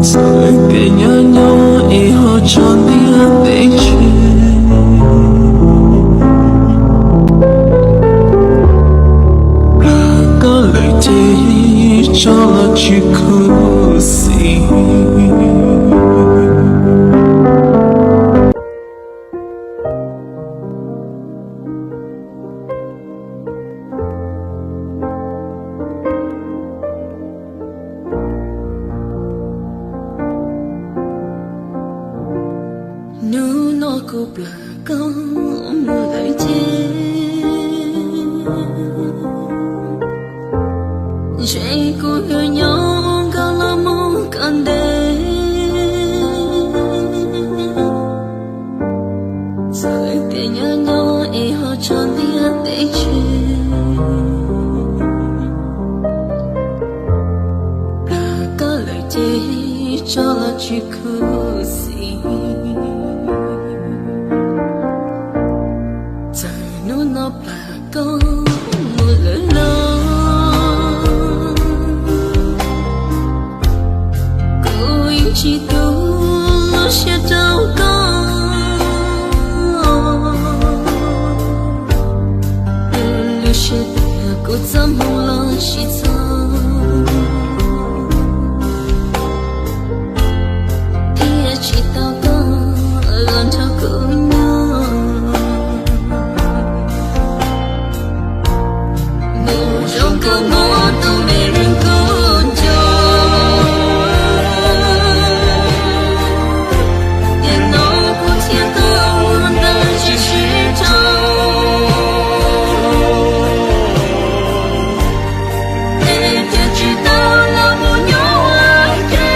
Txawm tias nyob nyob es ho tso ntiaj teb tseg, plam koj lawm ces tso los tsis khuv xim. Hnub no kuv plam koj mus lawm ces, ntshe kuv yuav nyob nkauj los mus kom ntev. Txawm tias nyob nyob es ho tso ntiaj teb tseg, plam koj lawm ces tso los tsis khuv xim. Txawm hnub no plam koj mus lawm los, kuv yeej tsis tu lub siab rau koj. Lub siab tias kuv txoj hmoo los tsis txog, thiaj tsis tau koj los nrog kuv nyob. Nws zoo kawg nkaus tus me neeg kuv nco, tiam no kuv thiaj tau ntawd tsis sib dhau. Es thiaj tsis tau los mus nyob ua ke,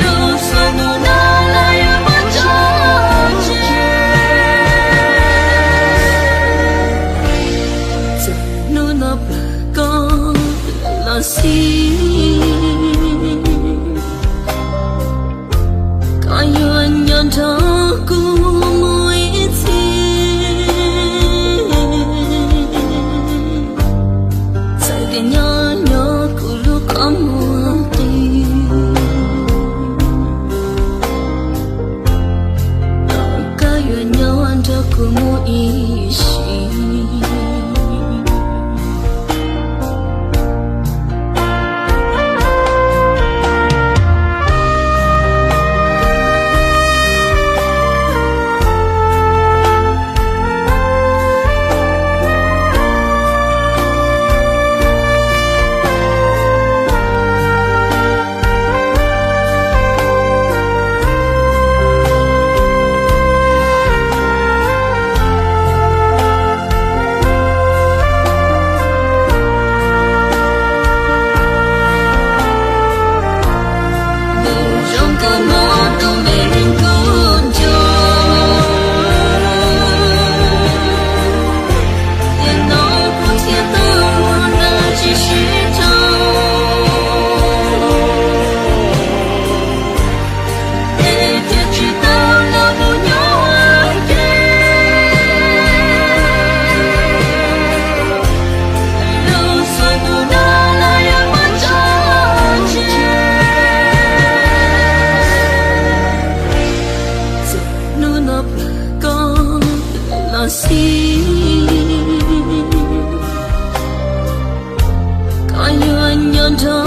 lub xub ntus no los yuav muab tso tseg. Txawm hnub no plam koj los xij, koj yuav nyob nrog kuv mus ib txhis. Txawm tias nyob nyob kuv lub qhov muag qis, koj yuav nyob nrog kuv mus ib sim. Nws zoo kawg nkaus tus me neeg kuv nco, tiam no kuv thiaj tau ua ntawd tsis sib dhau. Es thiaj tsis tau los mus nyob ua ke, lub xub ntus no los yuav muab tso tseg. Txawm hnub no plam koj los xij, koj yuav nyob nrog